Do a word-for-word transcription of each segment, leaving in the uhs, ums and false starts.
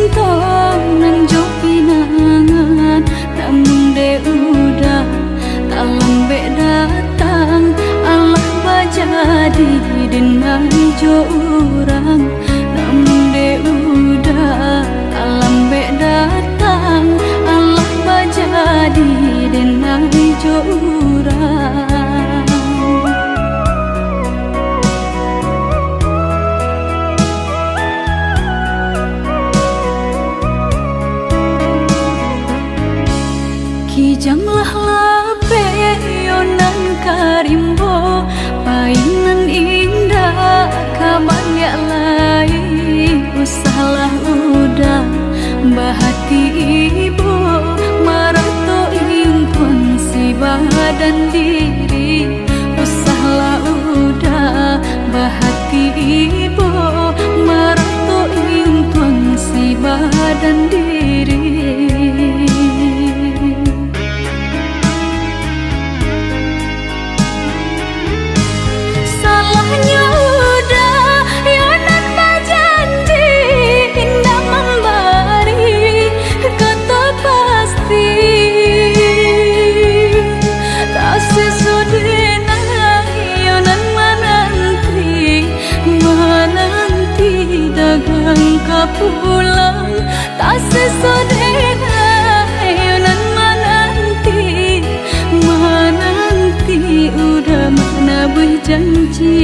Cinto nan jo pinangan, namun dek uda talambek datang, alah bajadi den ai jo urang. Namun dek uda talambek datang, alah bajadi den ai jo urang. Kijanglah lapeh yo nan ka rimbo, pai nan indak ka baliak lai. Usahlah uda bahati ibo, marato intuang si badan diri. Usahlah uda bahati ibo, marato intuang si badan diri. Salahnyo uda yo nan bajanji, indak mambari kato pasti. Tasiso den ai yo nan mananti, mananti dagang ka pulang. Tasiso den ai yo nan mananti, mananti uda manabuih janji.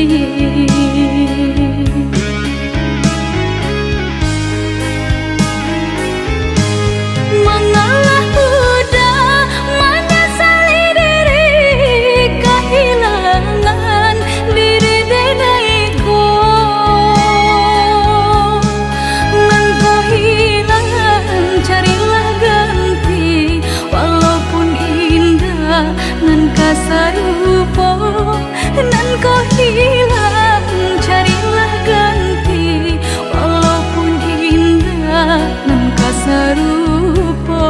Mangalah uda manyasali diri, kahilangan diri den ai ko. Nan ko hilang, carilah ganti, walaupun indak nan ka sarupo. Nan ko hilang, carilah ganti, walaupun indak nan ka sarupo.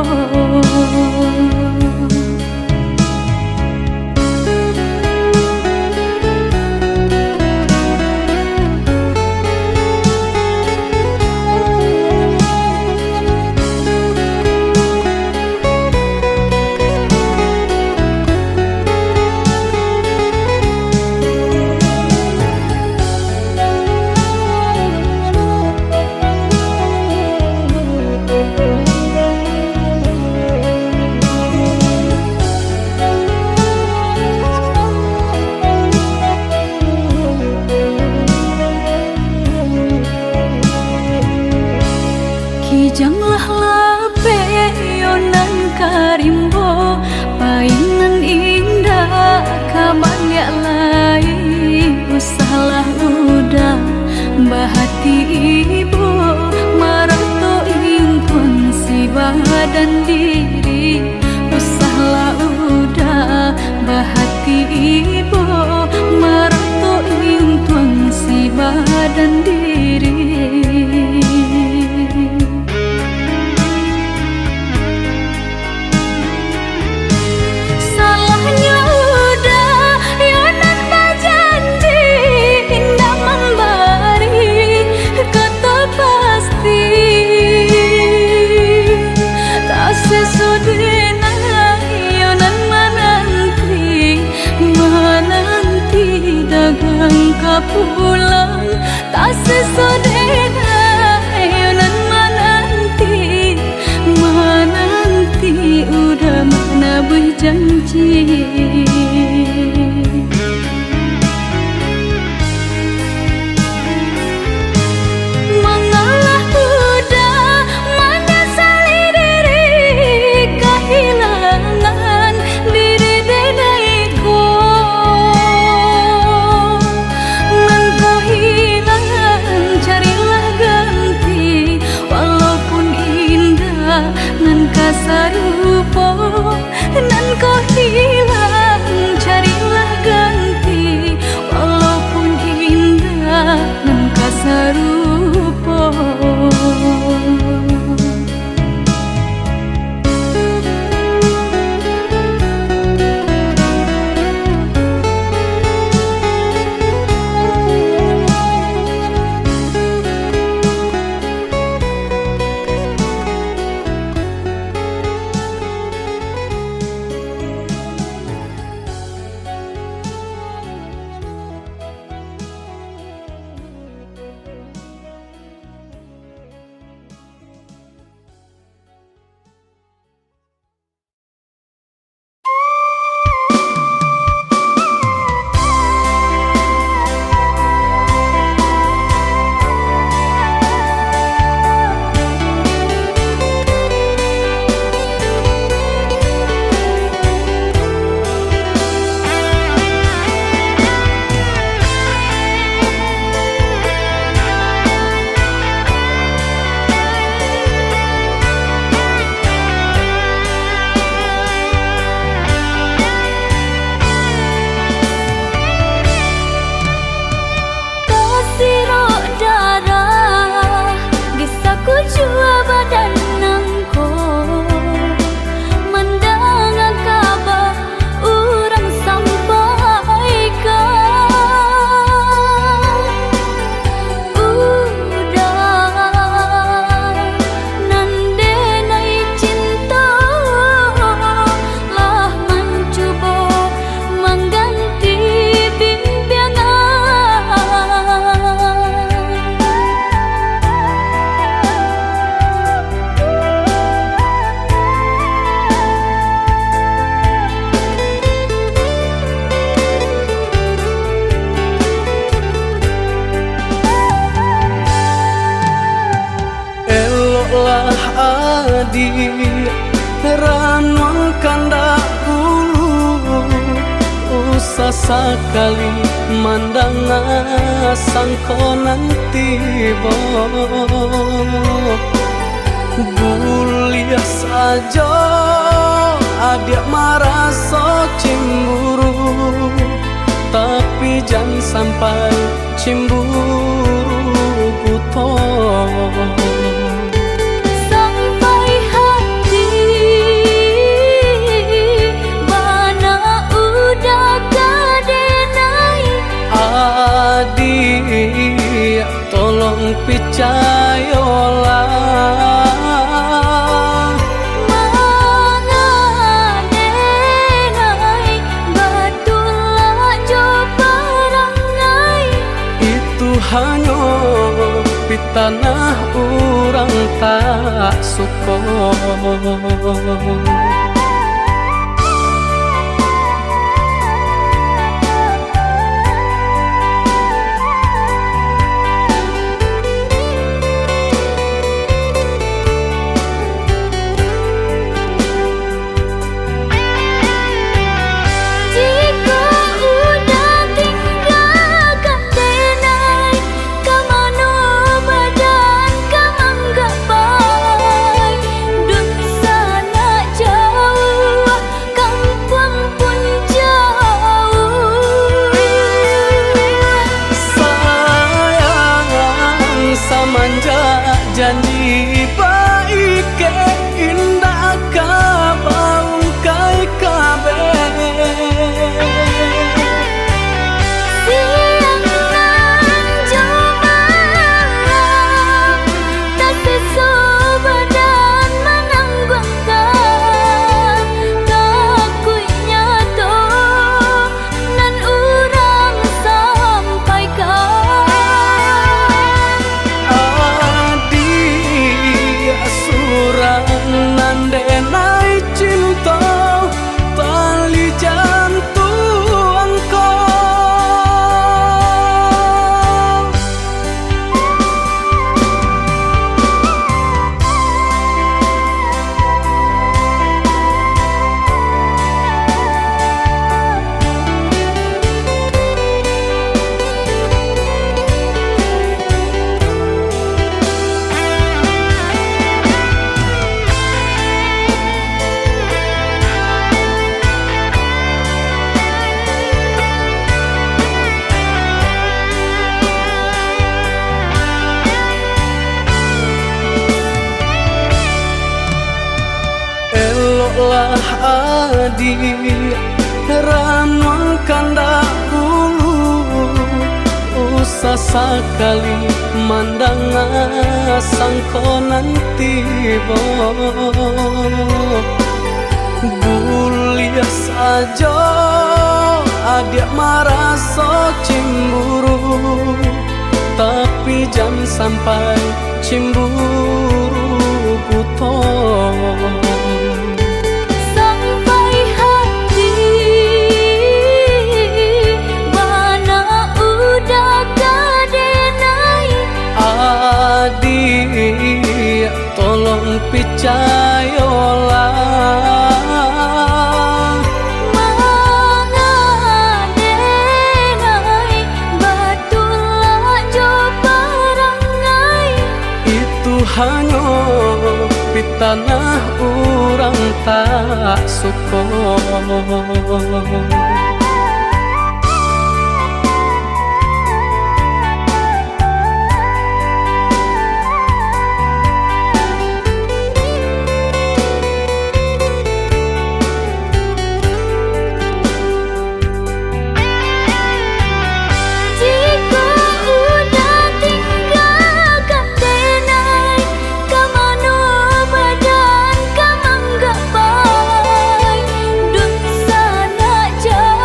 Kijanglah lapeh yo nan ka rimbo, pai nan indak ka baliak lai. Usahlah uda bahati ibo, marato intuang si badan diri. Usahlah uda bahati ibo, marato intuang si badan diri. Salahnyo uda yo nan bajanji, indak mambari kato pasti. Tasiso den ai yo nan mananti, mananti dagang ka pulang. Tasiso den ai yo nan mananti, mananti uda manabuih janji. Mangalah uda manyasali diri, kahilangan diri den ai ko. Nan ko hilang, carilah ganti, walaupun indak nan ka sarupo. Nan ko hilang, Adik, ranuang kandak bulu, usah sakali mandanga sangko nan tibo. Buliah sajo adiak maraso cimburu, tapi jan sampai cimburu buto. Sampai hati bana udah ka denai. Adiak, tolong picayolah. Manga denai batulak jo parangai. Itu hanyo pitanah urang tak suko. Jikok udah tinggakan denai, ka mano badan ka manggapai? Dunsanak jauah, kampuang pun jauah. Sayang, samanjak janji baikek, indak ka baungkai kabeh. Siang nan jo malam, tasiso badan manangguangkan, takuiknyo tu nan urang sampaikan. Adiak surang nan denai cinto, tali jantuang ko. Eloklah adiak, ranuang kandak bulu, usah sakali mandanga sangko nan tibo. Buliah sajo adiak maraso cimburu, tapi jan sampai cimburu buto. Sampai hati bana udah ka denai. Adiak, tolong picayolah. Manga denai batulak jo parangai. Itu hanyo pitanah urang tak suko. Jikok udah tinggakan denai, ka mano badan ka manggapai? Dunsanak jauah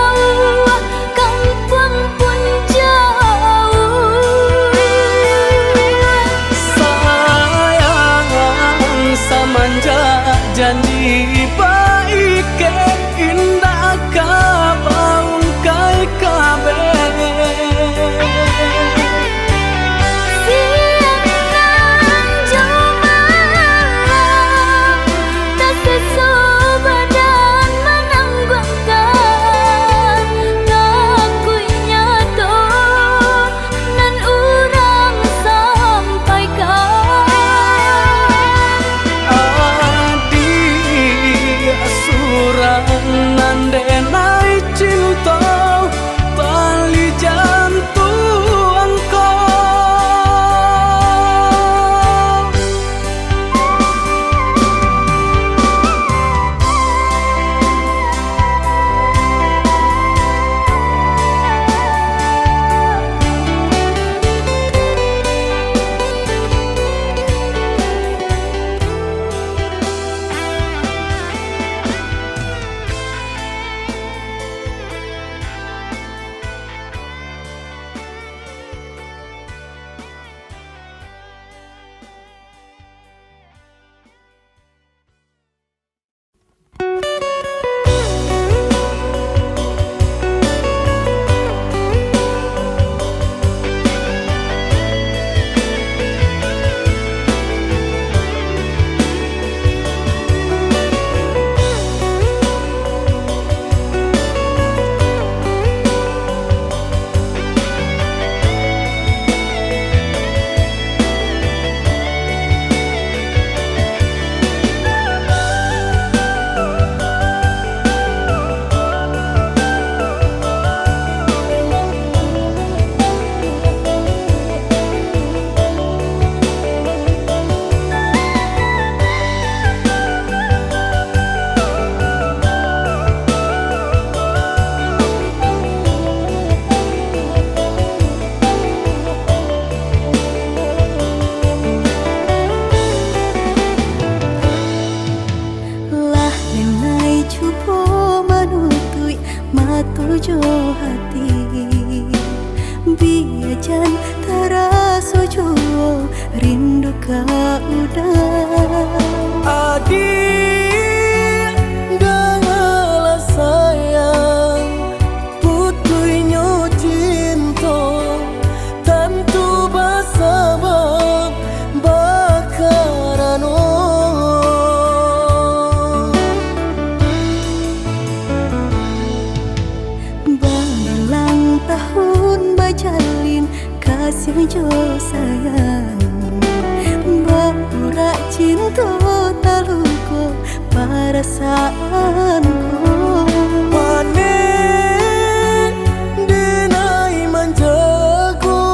jo hati, bia jan taraso juo rindu ka uda. Adik, dangalah sayang, putuihnyo cinto, tantu basabab bakarano. Babilang tahun bajalin, kasiah jo sayang, baurak cinto taluko parasaanku. Panek denai manjago,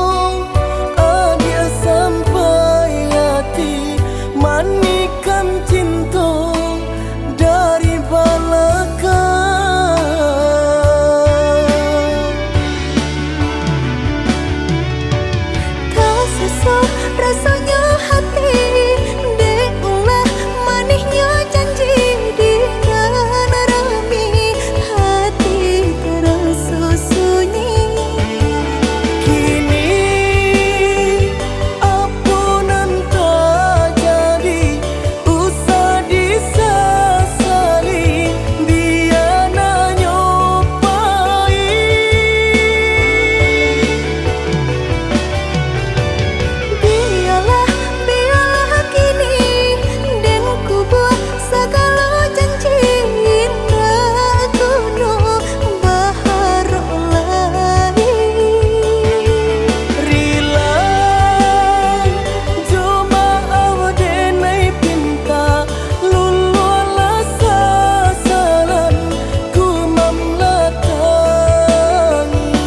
adik sampai ati, manikam cinto dari balakang. Tasaso rasonyo hati, dek ulah manihnyo janji di nan rami, hati taraso sunyi. Kini apo nan tajadi, usah disasali, bia nan nyo pai. Bialah, bialah kini, den kubua sagalo janji, indak guno baharok lai. Rila jo maaf denai pinta, luluahlah sasalan, gumam lah tangih.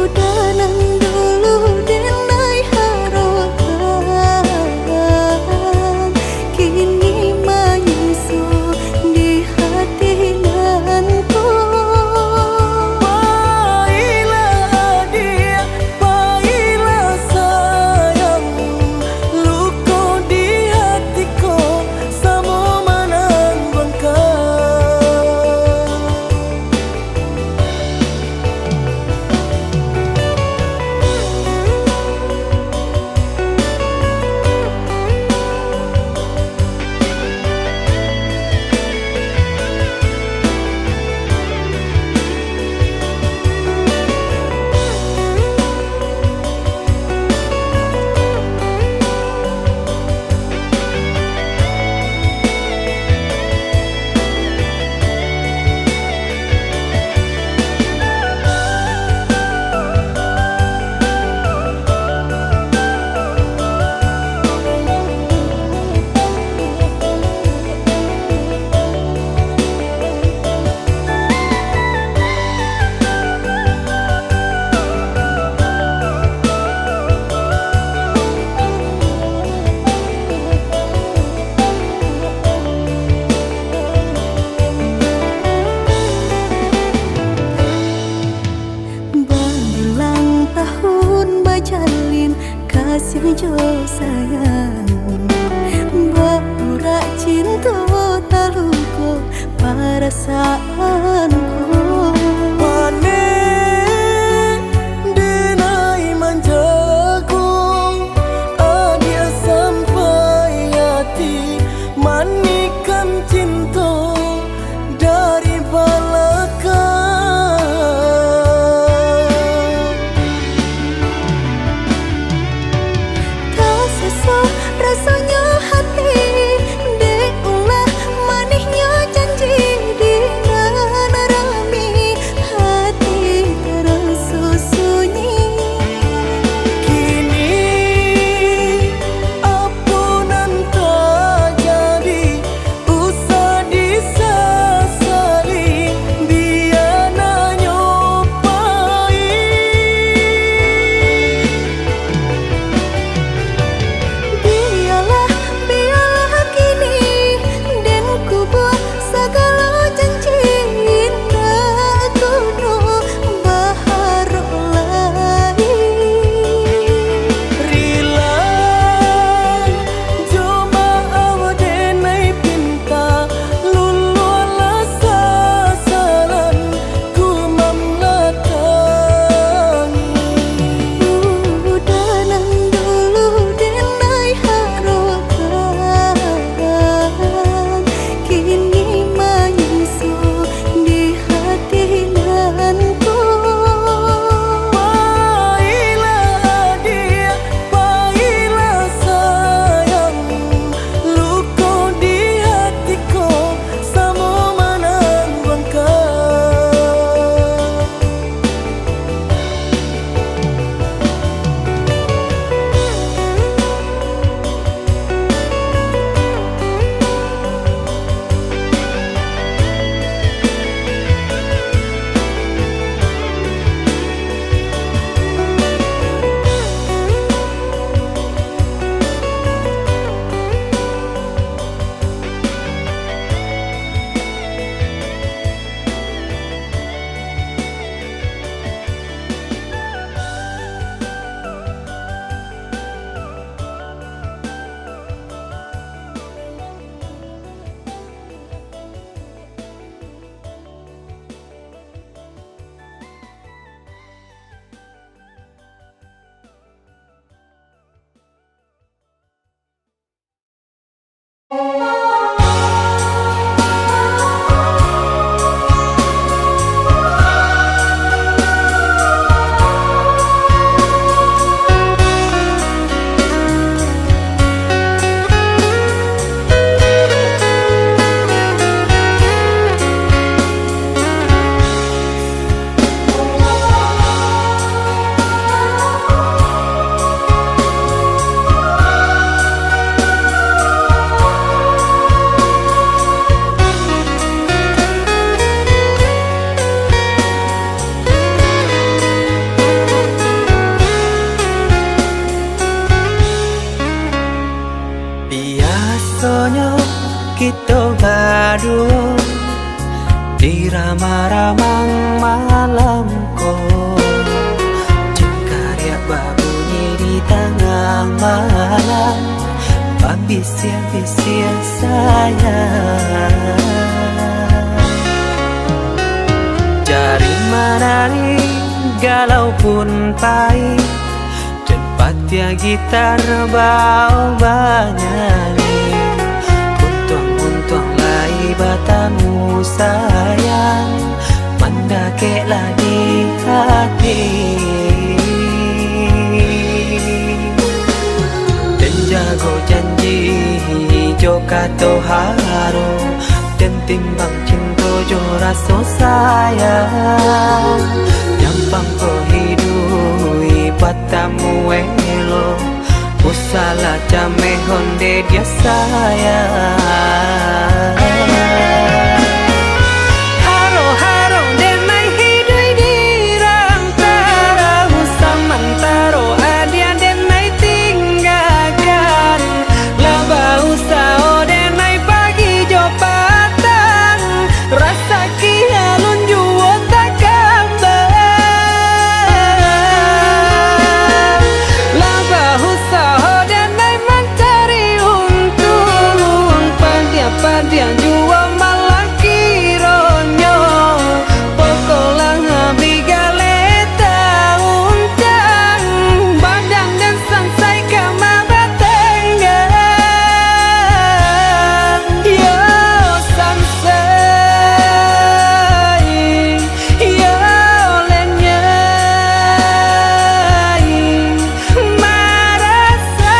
Uda nan dulu denai harokan, kini manyiso di hati nan ko. Pailah adik, pailah sayang, luko di hati ko samo manang bangka. Babilang tahun bajalin, kasiah jo sayang, baurak cinto taluko parasaanku. Panek denai manjago, adik sampai ati, manikam cinto dari balakang. Tasaso rasonyo hati, dek ulah manihnyo janji di nan Biasonyo kito baduo di ramang-ramang malam ko, jingkariak babunyi di tangah malam, babisiak-bisiak sayang. Jari manarik galau pun pahik, jan patiah gitar bao banyanyi. Untuang-untuang lai batamu sayang, mandakeklah di hati. Den jago janji jo kato haro, den timbang cinto jo raso sayang. Nyampang ko hiduik batamu elok, usahlah cameh onde dia sayang. Haro-haro den nai hiduik di rantaro, samantaro adiak den nai tinggakan. Lah bausaho den nai pagi jo patang, rasaki alun juo takambang. Lah bausaho den nai mancari untuang, padiah-padiah juo malah kironyo, pokoklah abih galeh tauncang, badan den sansai ka mabatanggang. Yo sansai, yo lenyai, marasai.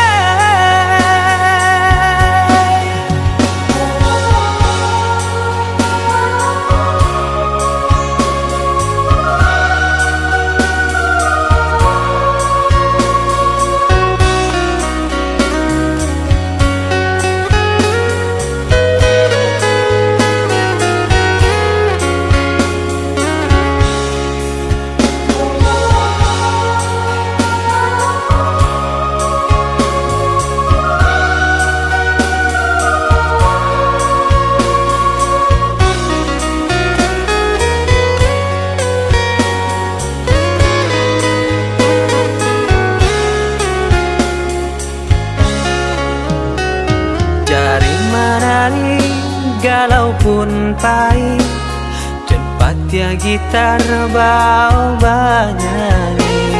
Jari manarik galau pun pahik, jan patiah gitar bao banyanyi.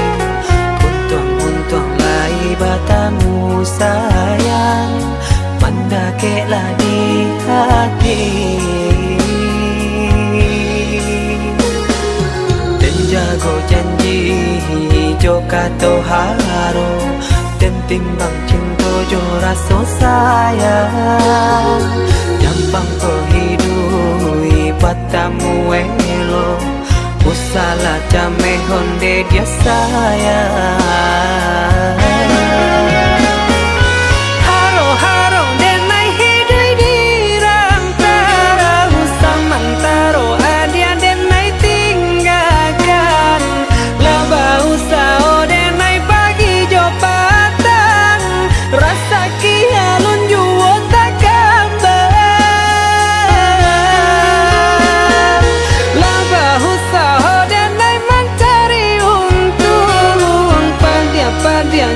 Untuang-untuang lai batamu sayang, mandakeklah di hati. Den jago janji jo kato haro, den timbang cinto jo raso sayang. Nyampang ko hiduik batamu elok, usahlah cameh onde dia sayang. Haro-haro den nai hiduik di rantaro, samantaro adiak den nai tinggakan. Lah bausaho den nai pagi jo patang, rasaki alun juo takambang. Lah bausaho den nai mancari untuang, padiah-padiah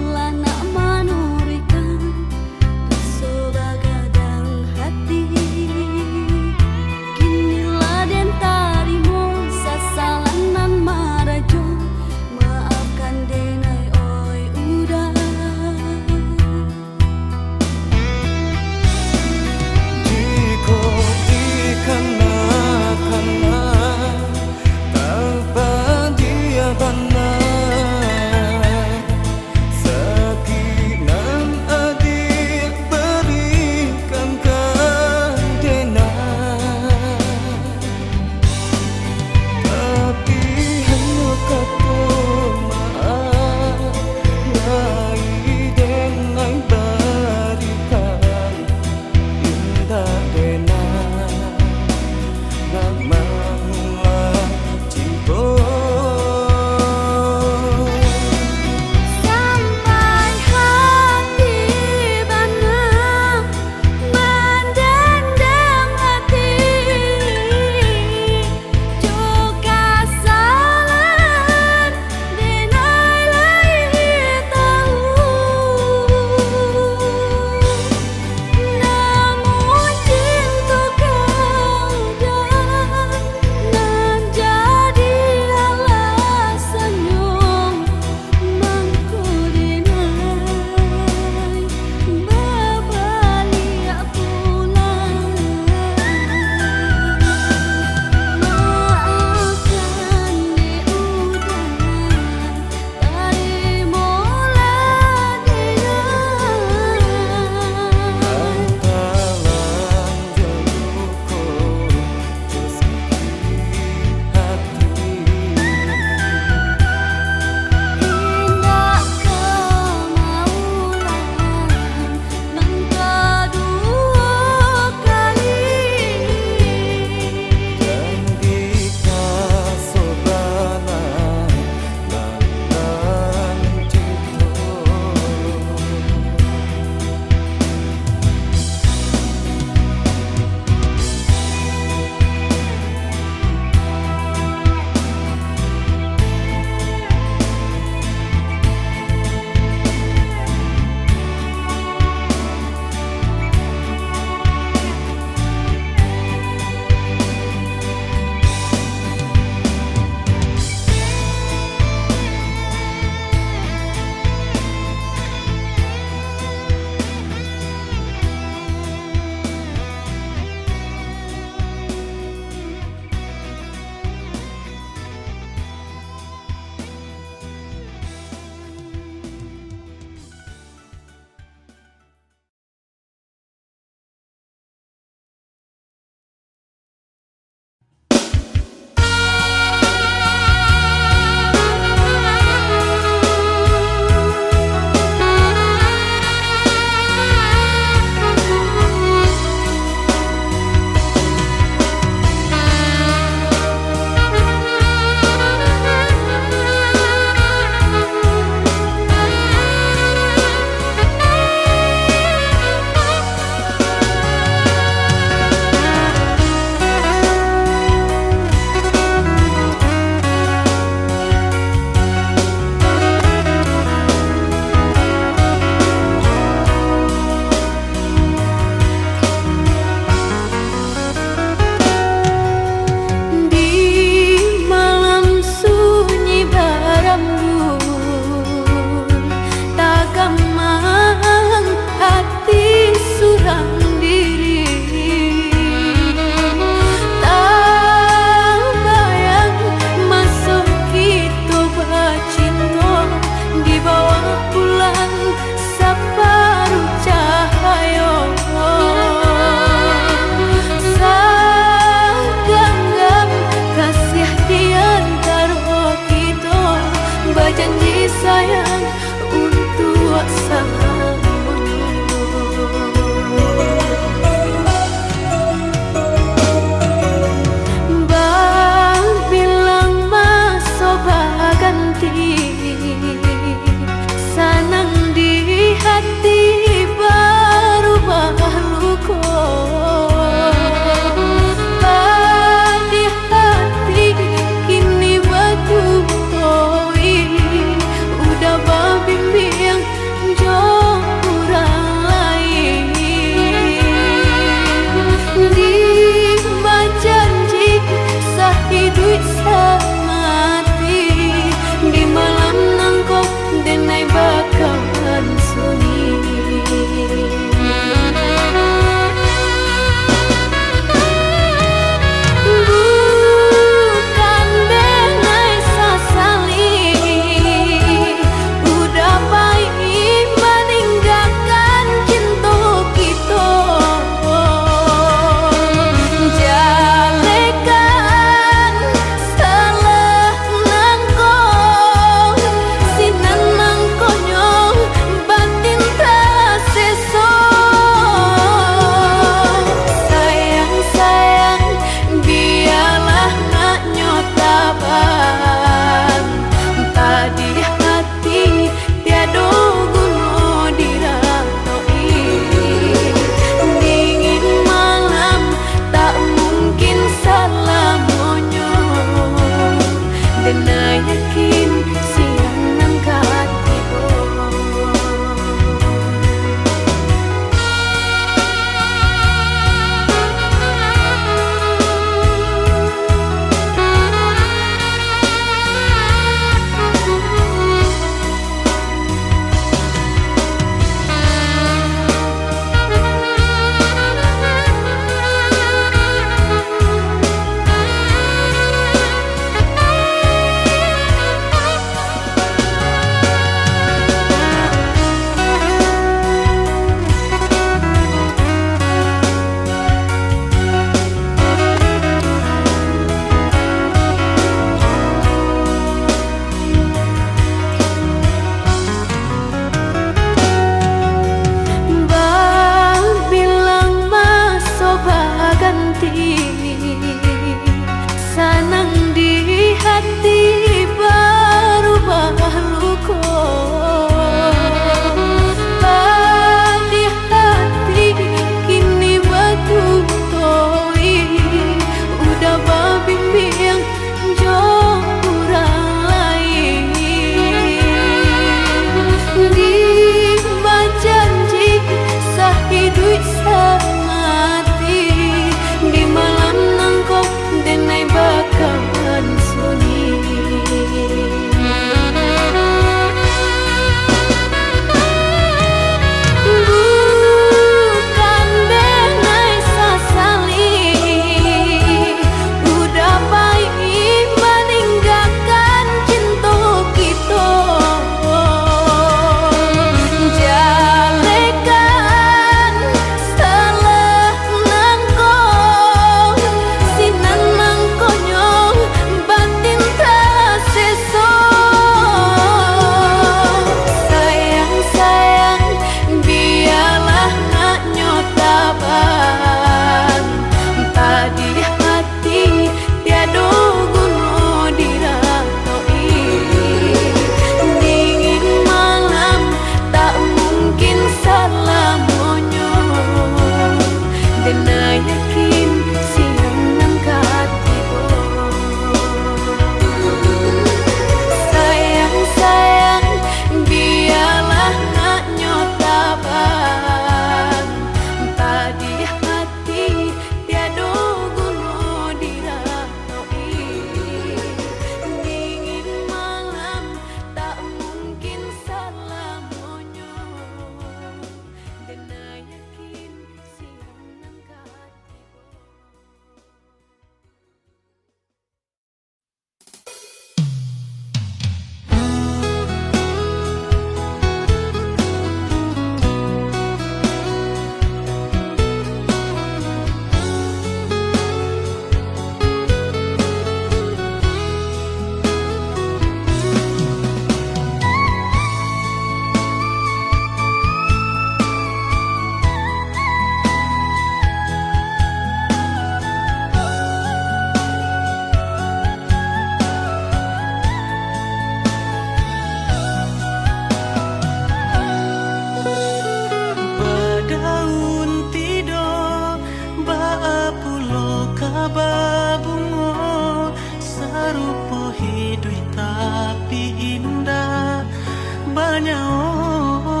banyawo.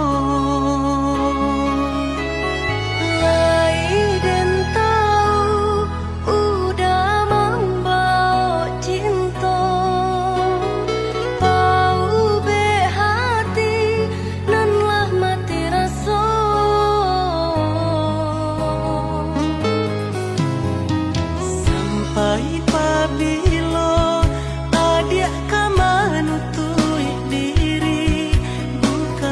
Lai den tau uda mambao cinto, paubek hati nan lah mati raso. Sampai pabilo adiak ka manutuik diri, bukan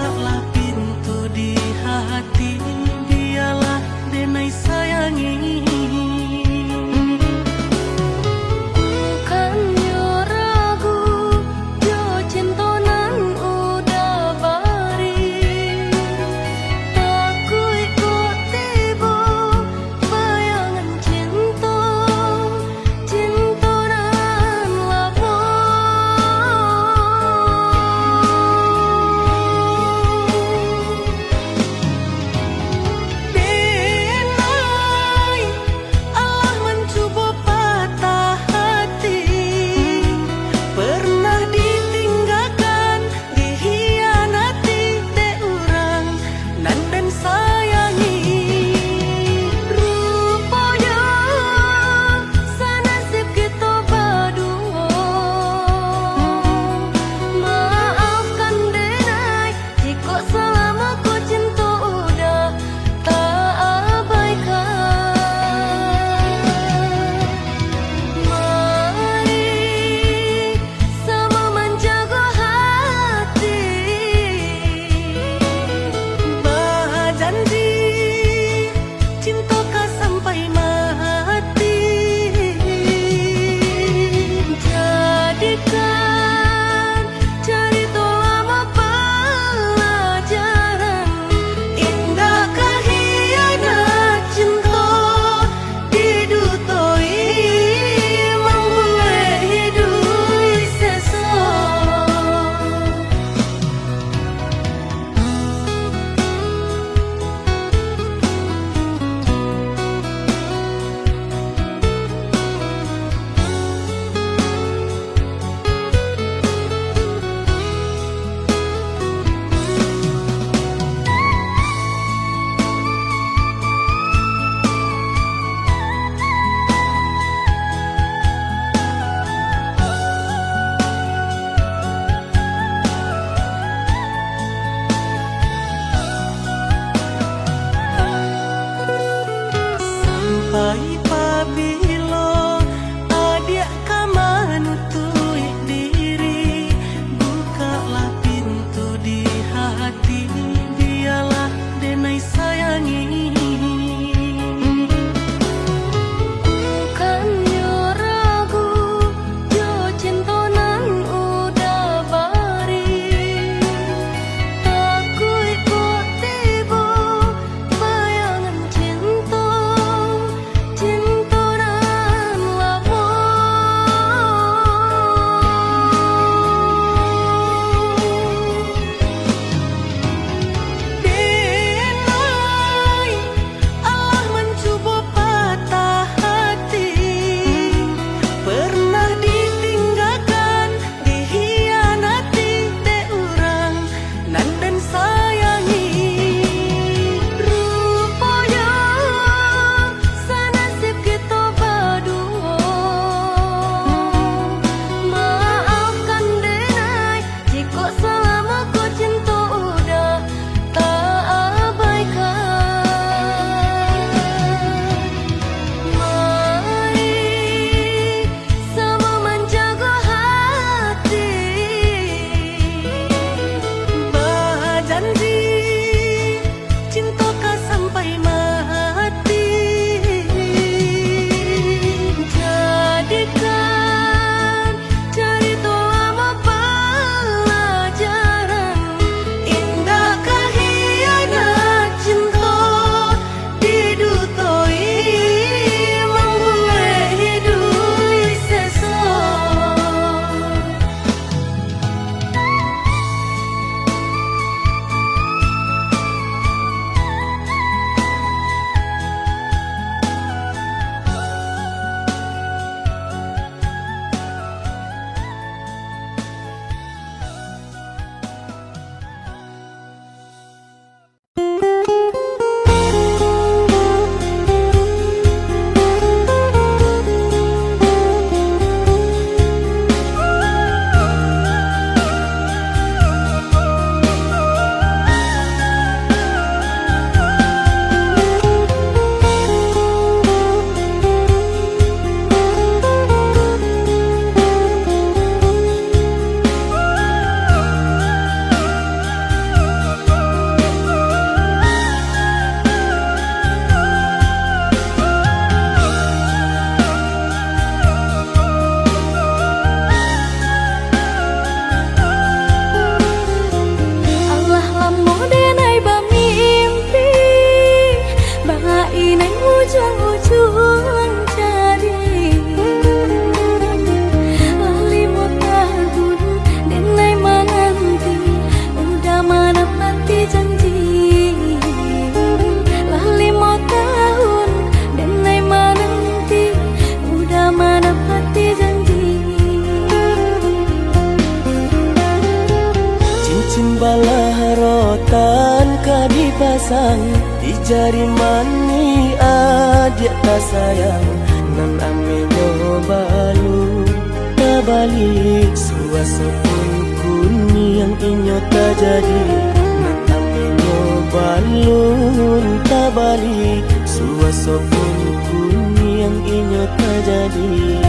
Balah rotan ka dipasang di jari manih adiak tasayang, nan amenyo balun tabali, suaso pun kuniang inyo tajadi, nan amenyo balun tabali, suaso pun kuniang inyo tajadi.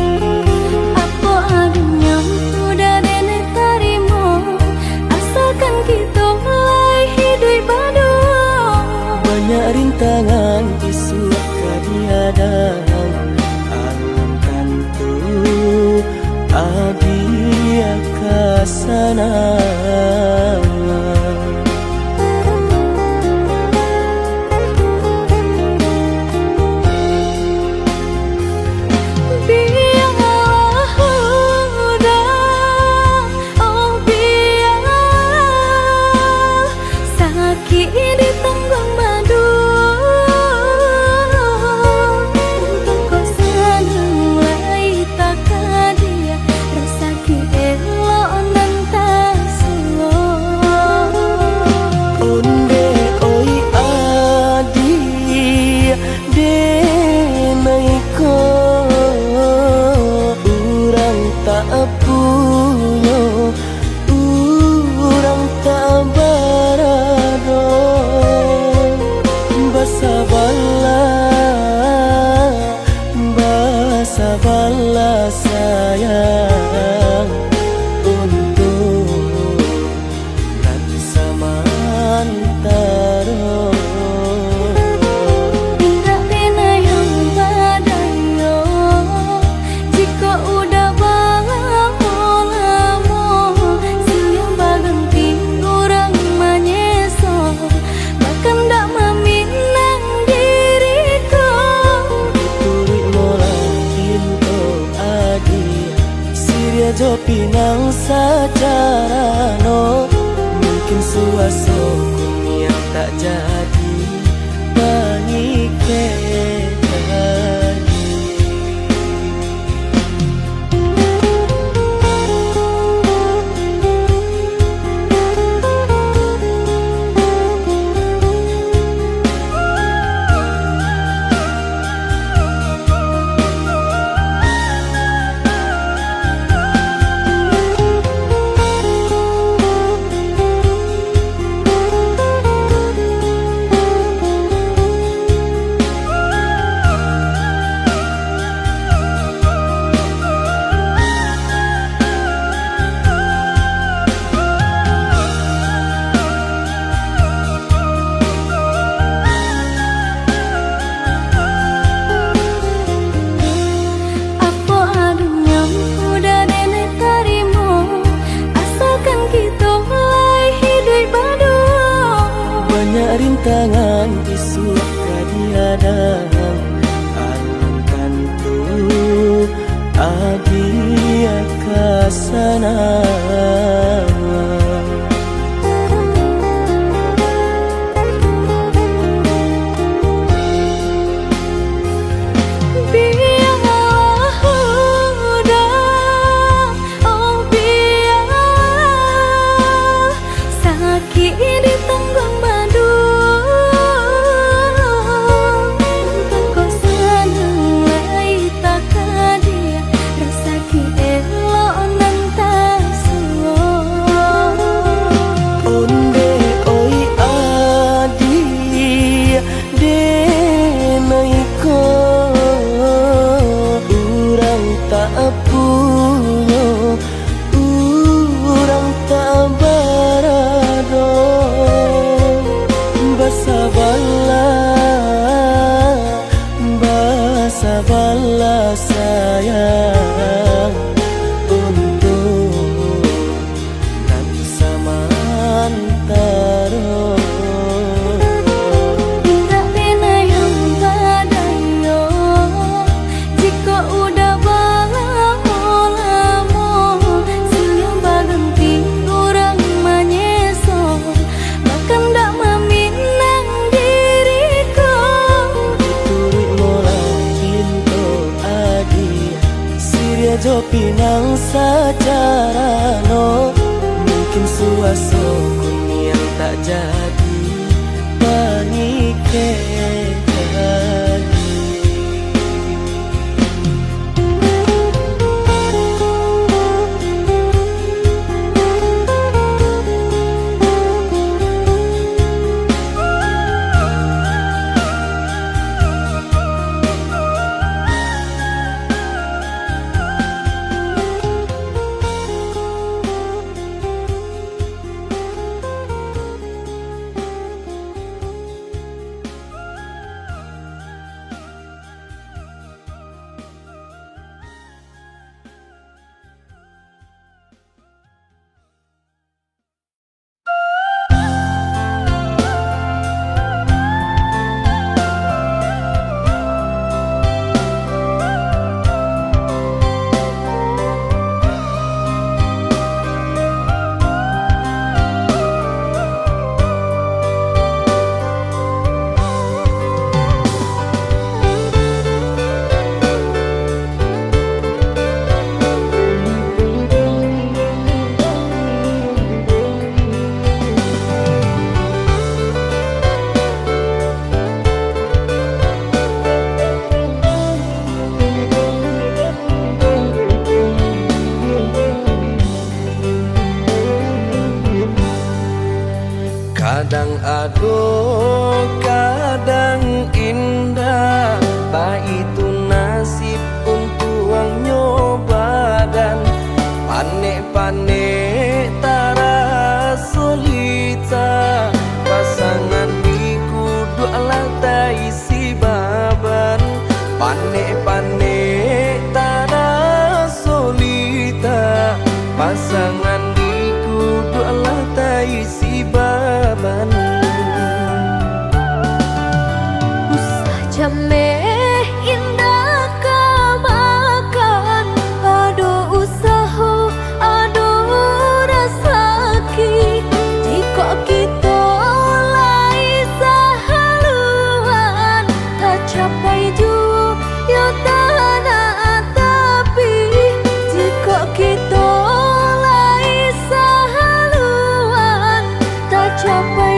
Apo adunyo udah denai tarimo, asalkan kito lai hiduik baduo. Banyak rintangan isuak ka dihadang, alun tantu adiak ka sanang. Bialah udah, oh bialah, sakik ditangguang baduo. Untuang ko sanang lai takadiak, rasaki elok nan tasuo. Ondeh oi adiak, denai ko urang tak punyo, urang tak barado. Basabalah, basabalah sayang, untuak nan samantaro. Indak pernah yang badayo, jikok udah balamo-lamo, siang baganti urang manyeso, bakandak maminang diri ko. Turuik molah pinto adiak, siriah jo pinang sajarano, mungkin suaso kuniang tak jadi pangikek lagi. Apo adunyo udah denai tarimo, asalkan kito lai hiduik baduo. Banyak rintangan isuak ka dihadang, alun tantu adiak ka sanang. Bialah udah, oh bialah, sakik ditangguang baduo. Untuang ko sanang lai takadiak, rasaki elok nan tasuo. Suaso kuniang tak jadi mangikek lagi. Kadang ado, kadang indak, baitu nasib untuangnyo badan. Panek-panek taraso lita, pasangan dikuduak lah taisi baban. Panek-panek taraso lita, pasangan dikuduak lah taisi baban. Usah jameh indak ka makan, ado usaho, ado rasaki. Jikok kito lai sahaluan, tacapai juo yo tanah tapi. Jikok kito lai sahaluan, tacapai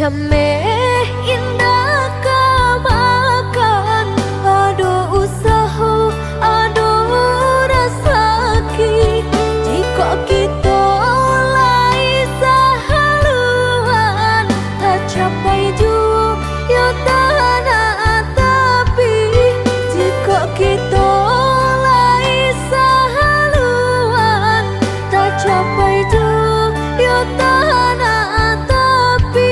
Ameh indak ka makan, ado usaho, ado rasaki. Jikok kito lai sahaluan, tacapai juo yo tanah tapi. Jikok kito lai sahaluan, tacapai juo yo tanah tapi.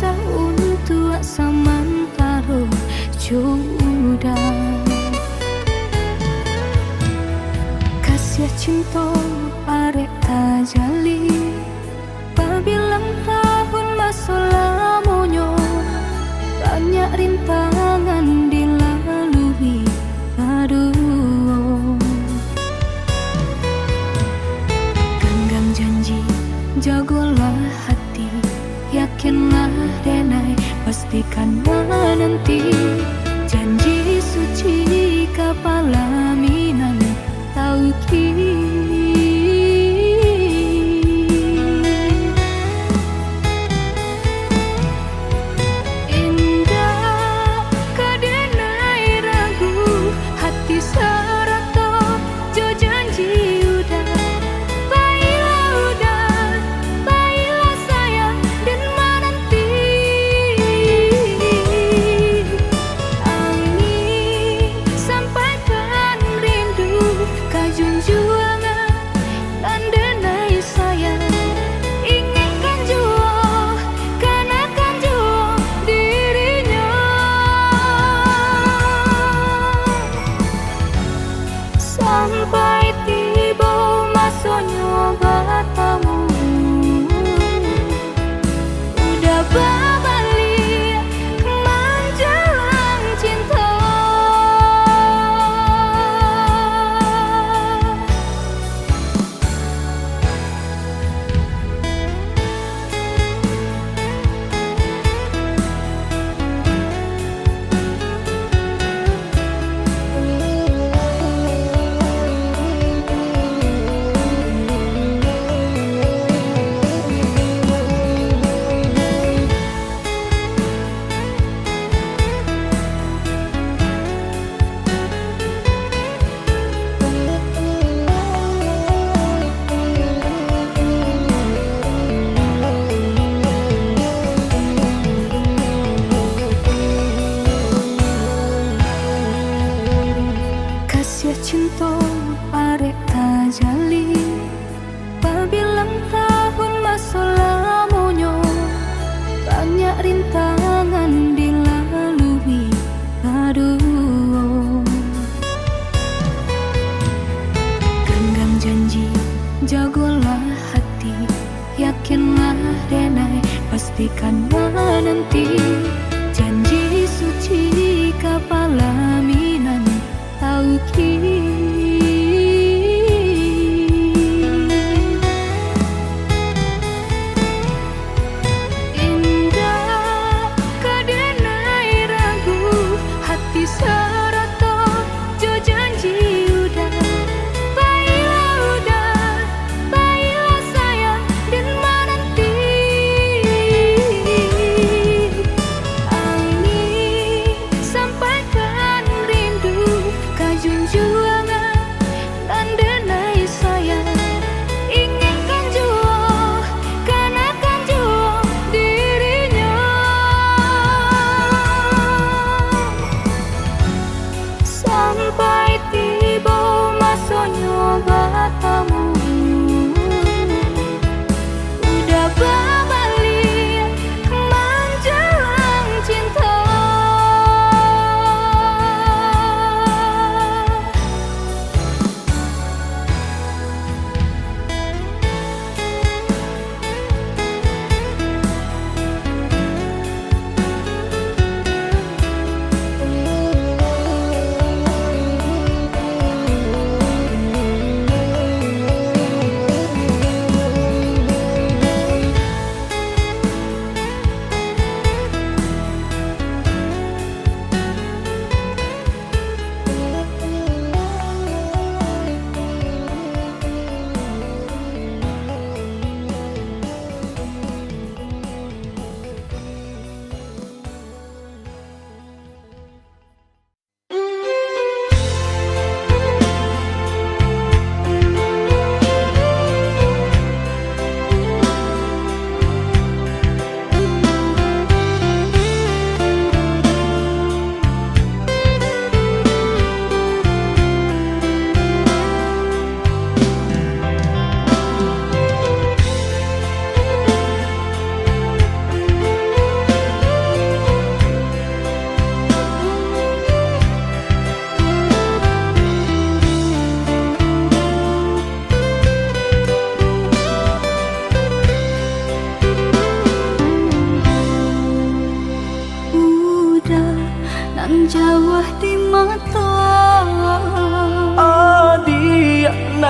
Sauntuak samantaro jo uda. Kasiah cinto arek tajalin, babilang tahun baso lamonyo, banyak rintangan dilalui baduo. Ganggam janji, jagolah hati, yakinlah denai, pastikan mananti janji suci kapalaminan tauki. Indak ka denai ragu, hati sarato jo janji uda. Bailah uda, bailah sayang, den mananti. Angin sampaikan rindu ka junjuangan, nan denai sayang. Ingatkan juo, kanakan juo dirinyo. Sampai tibo masonyo batamu, uda babaliak manjalang cinto. Kasiah cinto arek tajalin, babilang tahun baso lamonyo, banyak rintangan dilalui baduo. Ganggam janji, jagolah hati, yakinlah denai, pastikan mananti janji suci kapalaminan tauki. Indak ka denai ragu, hati sarato jo janji uda. Bailah uda, bailah sayang, den mananti. Angin sampaikan rindu ka junjuangan,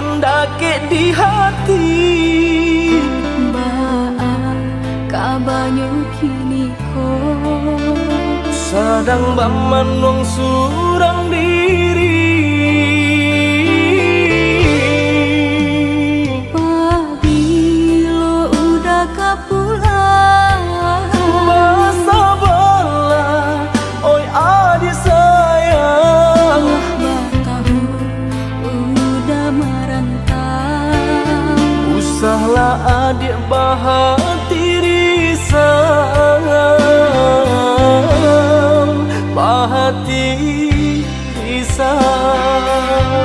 Dakek di hati. Baa kabanyo kini ko? Sadang bamanuang surang diri. Pabilo Uda ka pulang? Basabalah, oi adiak sayang. Lah batahun Uda marantau. Usahlah adiak bahati risau, bahati risau.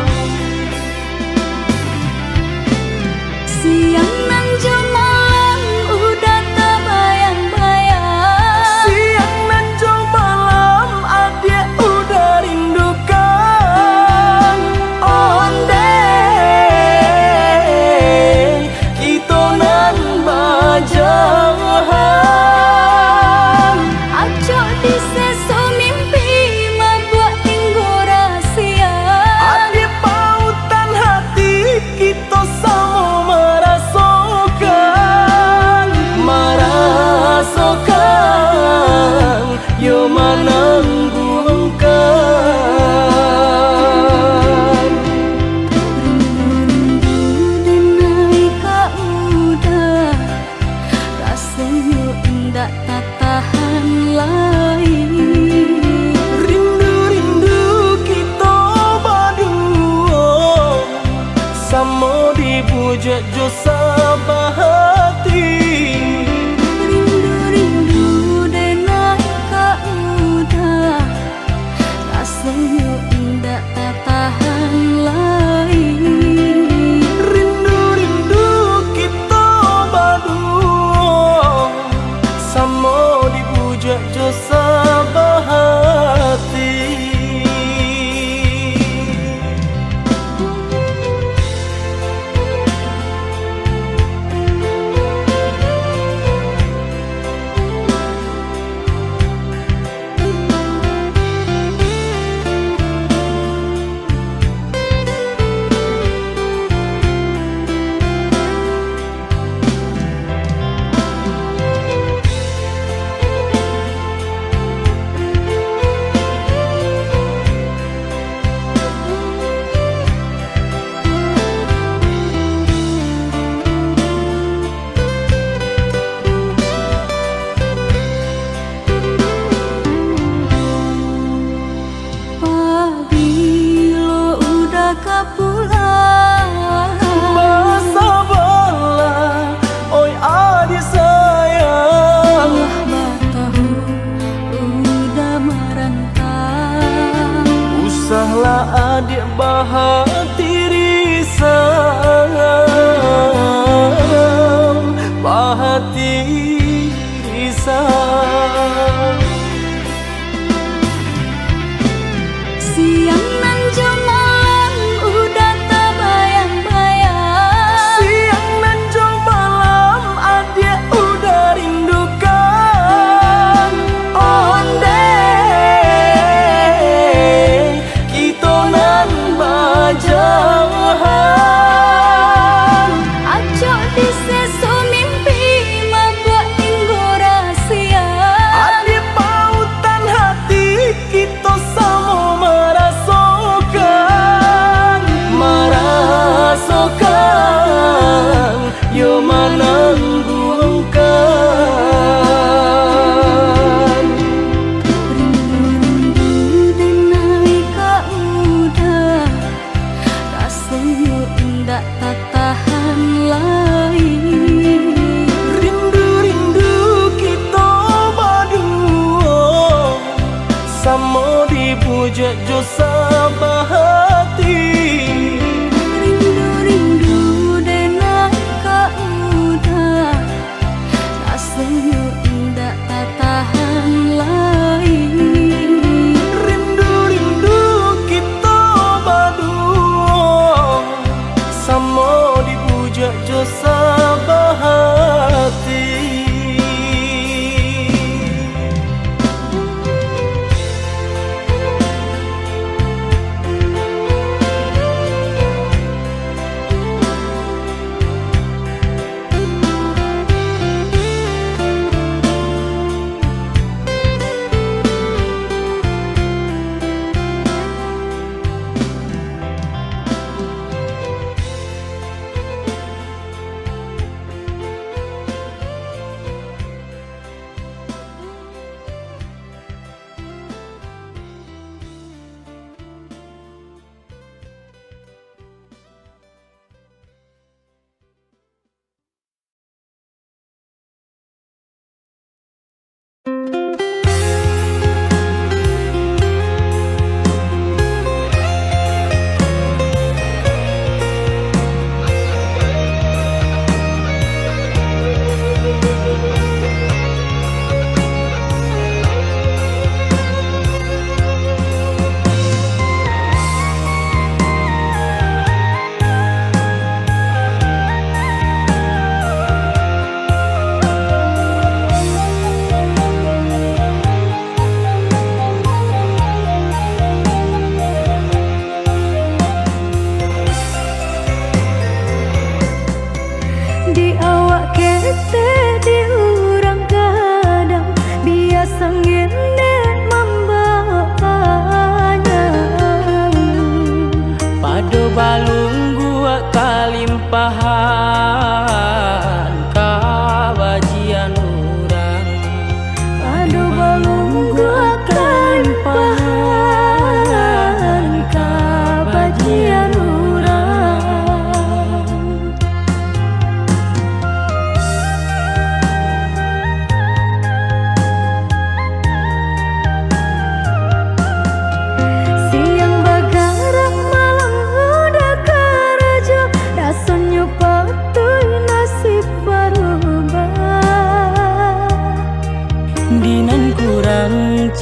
Siang nan jo malam Uda tabayang-bayang. Siang nan jo malam adiak Uda rindukan. Ondeh kito nan bajauhan. Acok diseso mimpi, mabuak tinggo rasia. Adiak pautan hati, kito samo marasokan, marasokan, yo manangguangkan. Rindu-rindu denai ka Uda, rasonyo indak tatahan lai. Rindu-rindu kito baduo, samo dibujuak jo sabahati. Rindu-rindu denai ka Uda, rasonyo indak tatahan lai. Rindu-rindu kito baduo, samo dibujuak jo sabahati.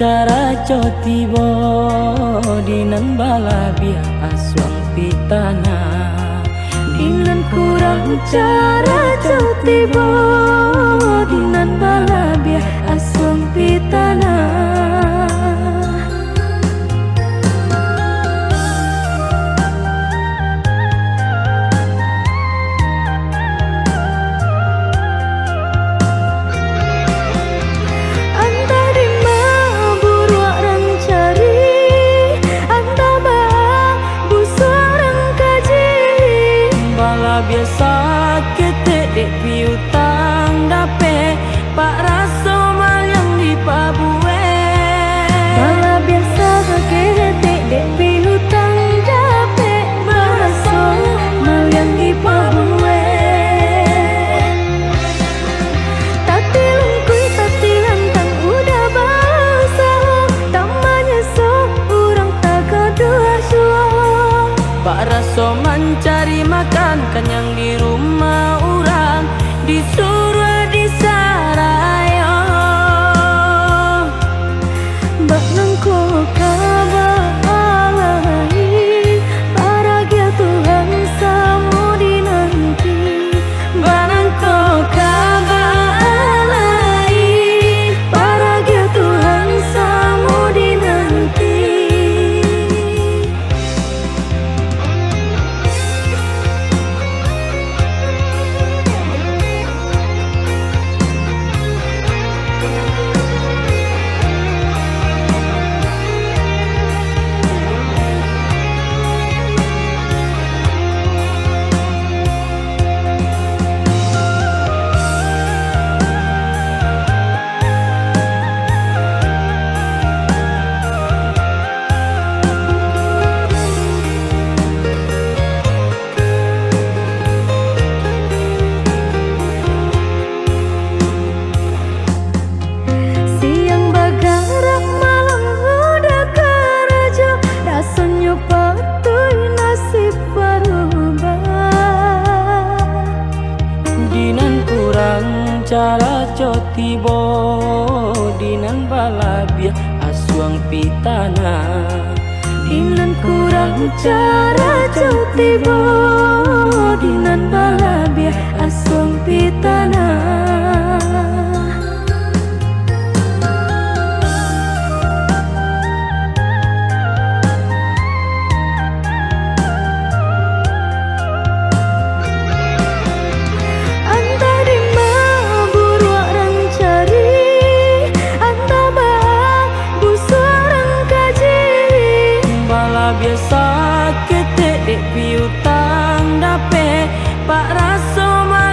Carajo tibo di nan balabiah asuang pitanah, di nan kurang carajo tibo di nan balabiah asuang pitanah. Antah dima buruak rang cari, antah baa busuak rang kaji. Balabiah saketek dek piutang dapek, bak raso maliang dipabuek. Balabiah saketek dek piutang dapek, bak raso maliang dipabuek. Tatilungkuik tatilantang udah bausaho, tak manyeso urang tagaduah juo. Bak raso mancari makan kanyang di rumah urang, disuruah disarayo. Bak nangko ka baa lai, paragiah Tuhan samo dinanti. Bak nangko ka baa lai, paragiah Tuhan samo dinanti. Siang bagarak, malam udah karajo, rasonyo patuik nasib barubah. Di nan kurang carajo tibo, di nan balabiah asuang pitanah. Di nan kurang carajo tibo, di nan balabiah asuang pitanah. Antah dima buruak rang cari, antah baa busuak rang kaji. Balabiah saketek dek piutang dapek, bak raso ma-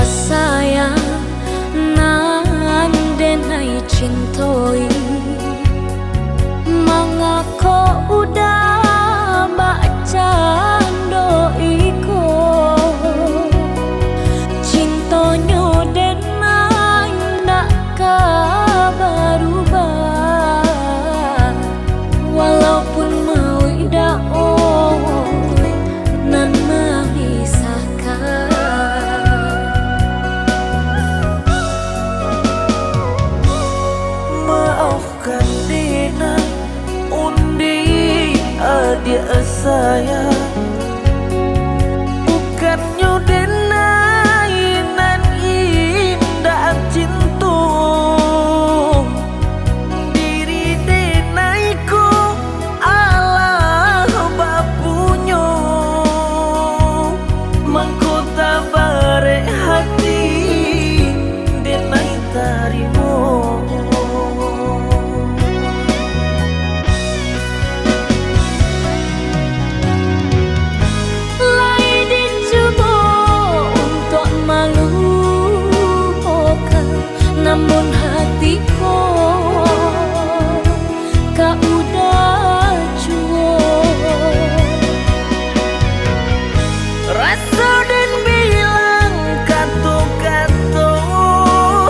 Sayang nan denai cintoi, mangako udah bakcando iko? Cintonyo denai ndak ka barubah, walaupun mauik dao nan mamisahkan. Maafkan denai, undi adiak sayang, bukannyo denai nan indak cinto. Diri denai ko alah bapunyo, mangko tabarek hati denai tarimo. Lai dicubo untuak malupokan, namun hati ko ka udah cuo. Raso den bilang kato-kato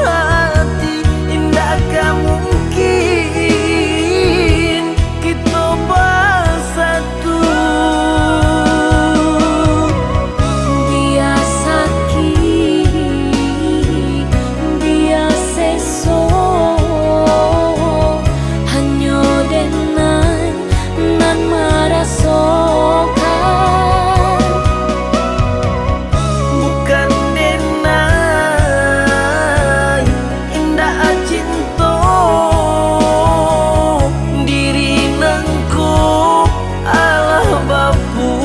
hati, indak ka mungkin kito basatu. Bia sakik, bia seso, hanyo denai nan marasokan. Bukan denai indak cinto, diri nangko alah bapunyo.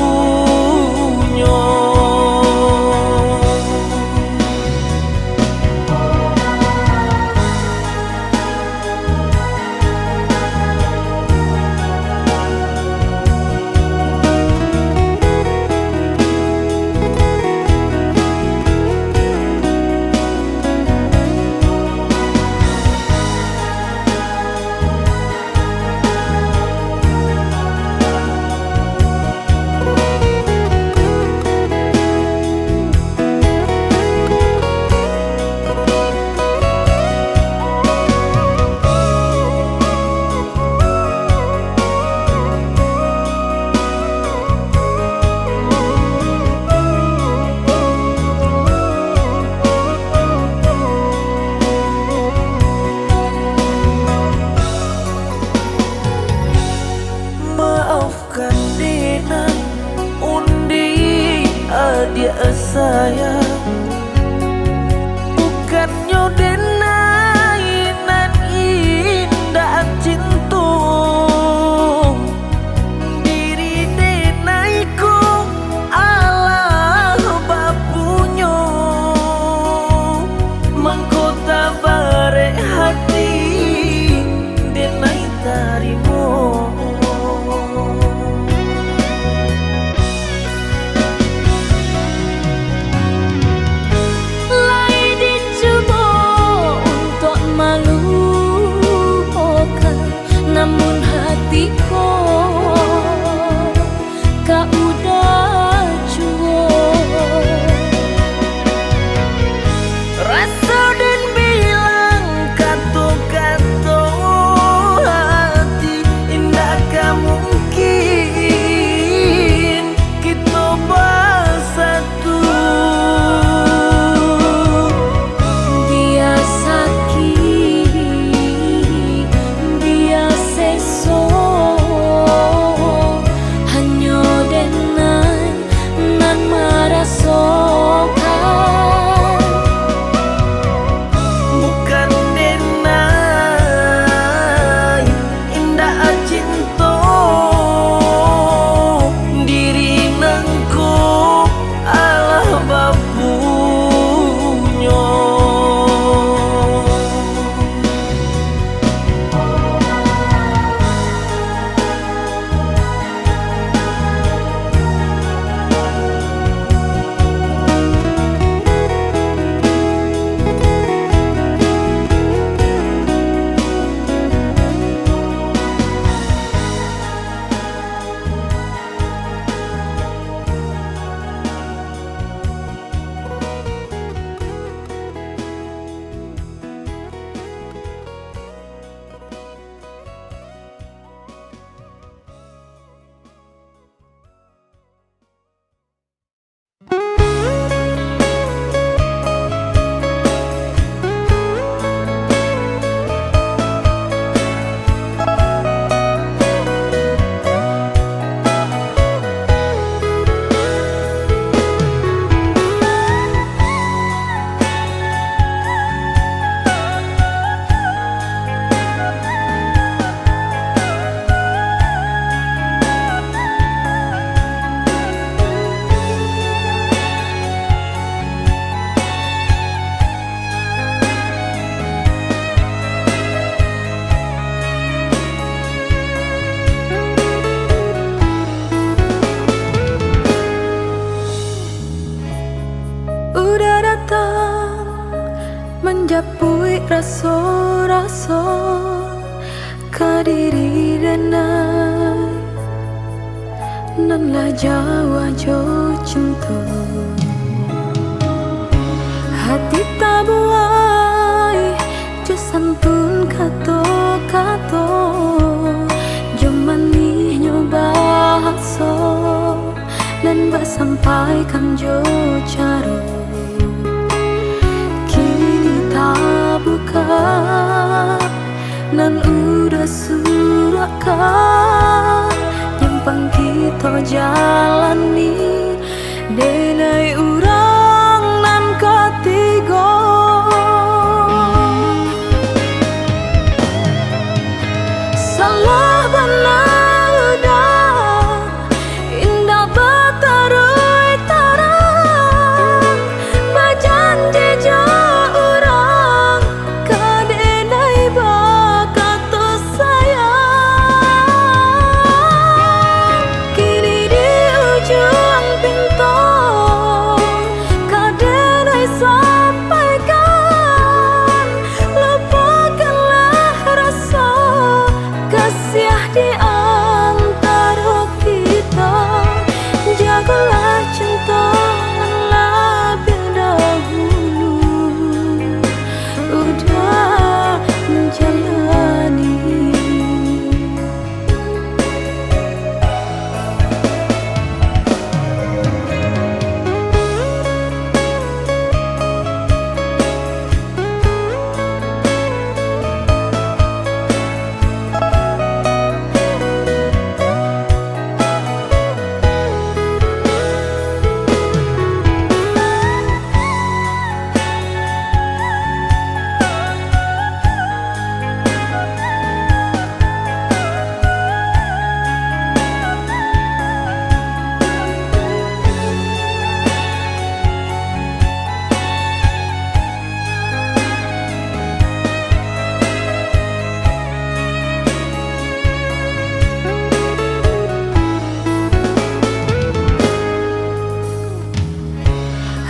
Maaf. Bukan denai undi adiak sayang, bukannyo denai nan indak cinto. Diri denai ko alah bapunyo, mangko tabarek hati denai tarimo. Lai dicubo Japuik raso-raso ka diri denai, nan lah jauah jo cinto. Hati tabuai jo santun kato-kato, jo manihnyo bahaso, nan basampaikan jo caro. Kini tabuka nan udah surahkan, nyampang kito jalani, denai urang nan katigo. Salah bana udah, indak bataruih tarang, bajanji jo urang, ka denai bakato sayang. Kini di ujuang pinto, ka denai sampaikan, lupakanlah raso kasiah di antaro kito, jagolah cinto nan labiah dahulu, udah manjalani.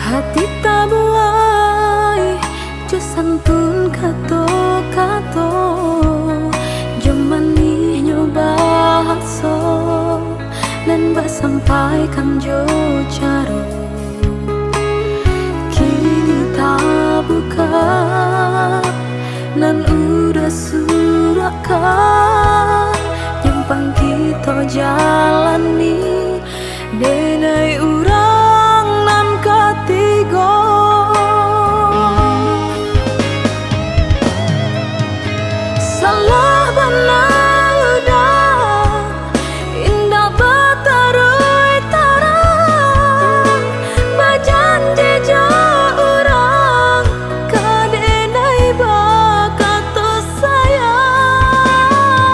Hati tabuai jo santun kato-kato, jo manihnyo bahaso, nan basampaikan jo caro. Kini tabuka nan udah surahkan, nyampang kito jalani, denai urang nan katigo. Salah bana udah, indak bataruih tarang, bajanji jo urang, ka denai bakato sayang.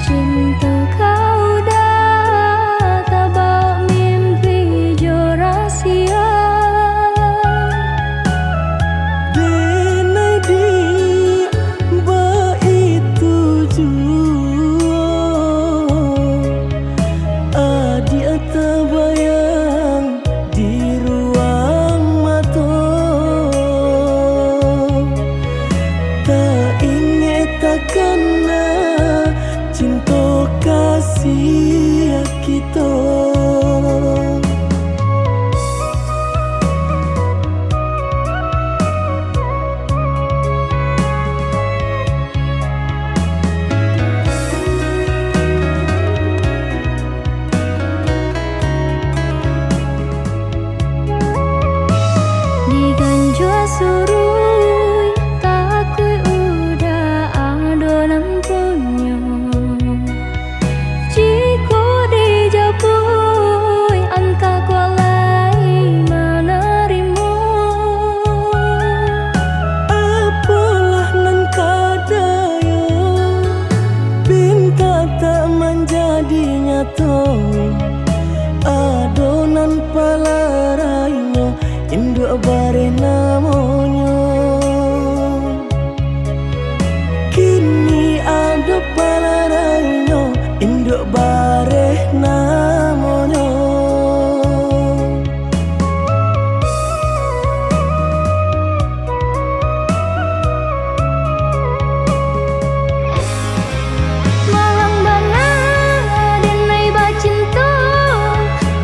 Cinto ka udah tabao mimpi jo rasia. Denai, dek baitu juo, adiak tabayang di ruang mato. Taingek takana cinto kasiah kito. Diganjua suruik, takuik udah ado nan punyo. Jikok dijapuik, antah kuaik lai manarimo. Apolah nan ka dayo, pinta tak manjadi nyato. Ado nan palarainyo, induak bareh namonyo. Kini ado palarainyo, induak bareh namonyo. Malang bana denai bacinto,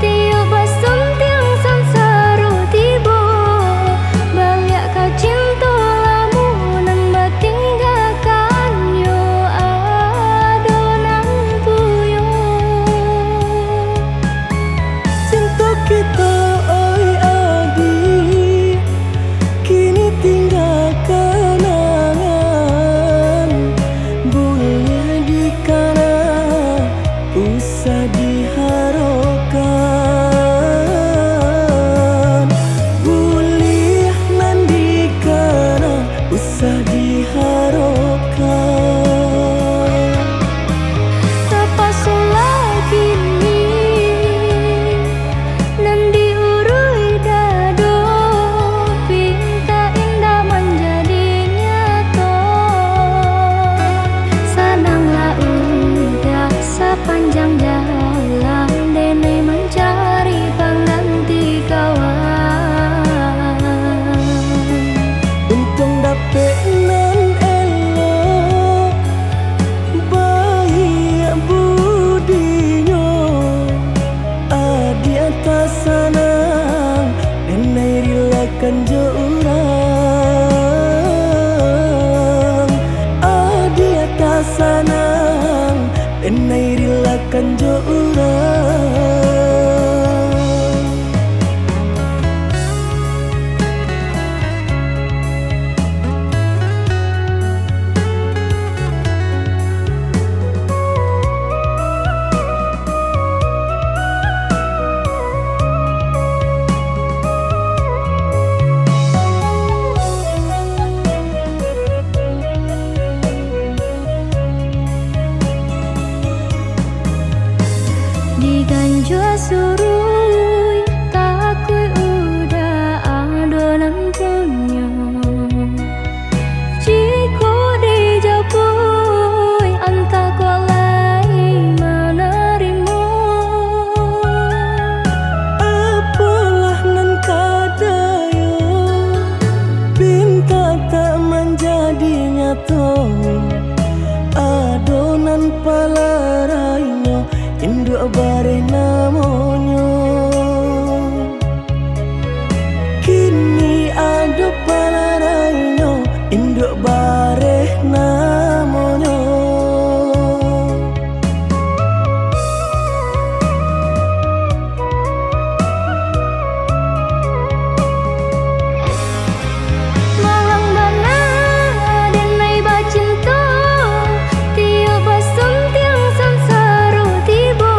tiok basuntiang sansaro tibo. Baliak ka cinto lamo nan batinggakan yo ado nan punyo. Cinto kito, oi adiak, kini tingga kanangan. Buliah dikana, usah diharokan. Buliah nan dikana, usah diharokan. Tapasolah kini nan diuruih dado, pinta indak manjadi nyato. Sananglah udah sapanjang jalan, denai mancari pangganti kawan. Untuang dapek nan elok, baiak budinyo, adiak tasanang, denai rilakan jo urang. Adiak tasanang, denai rilakan jo urang. Diganjua suruik, takuik udah ado nan punyo. Jikok dijapuik, antah kuaik lai manarimo. Apolah nan ka dayo, pinta tak manjadi nyato. Ado nan palarainyo, induak bareh namonyo. Kini ado palarainyo, induak bareh namonyo. Malang bana denai bacinto, tiok basuntiang sansaro tibo.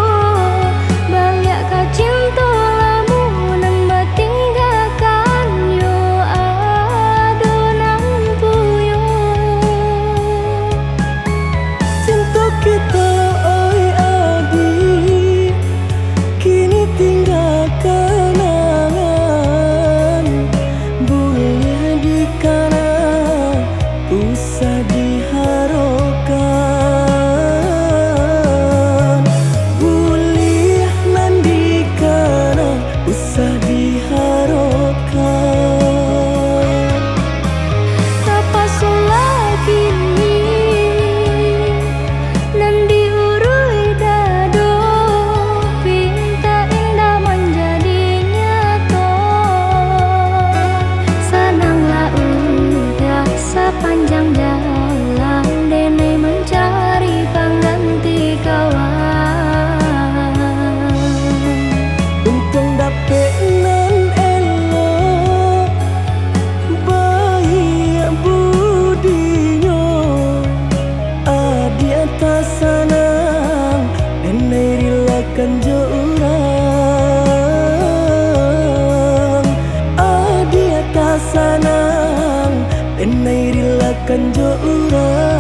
diharokan, buliah nan dikanang usah diharokan. Tapasolah kini nan diuruih dado, pinta indak manjadi nyato. Sananglah ujak sapanjang jalan, denai mancari pangganti kawan. Untuang dapek nan elok, baiak budinyo, adiak tasanang, denai rilakan jo urang. Adiak tasanang, denai rilakan jo urang.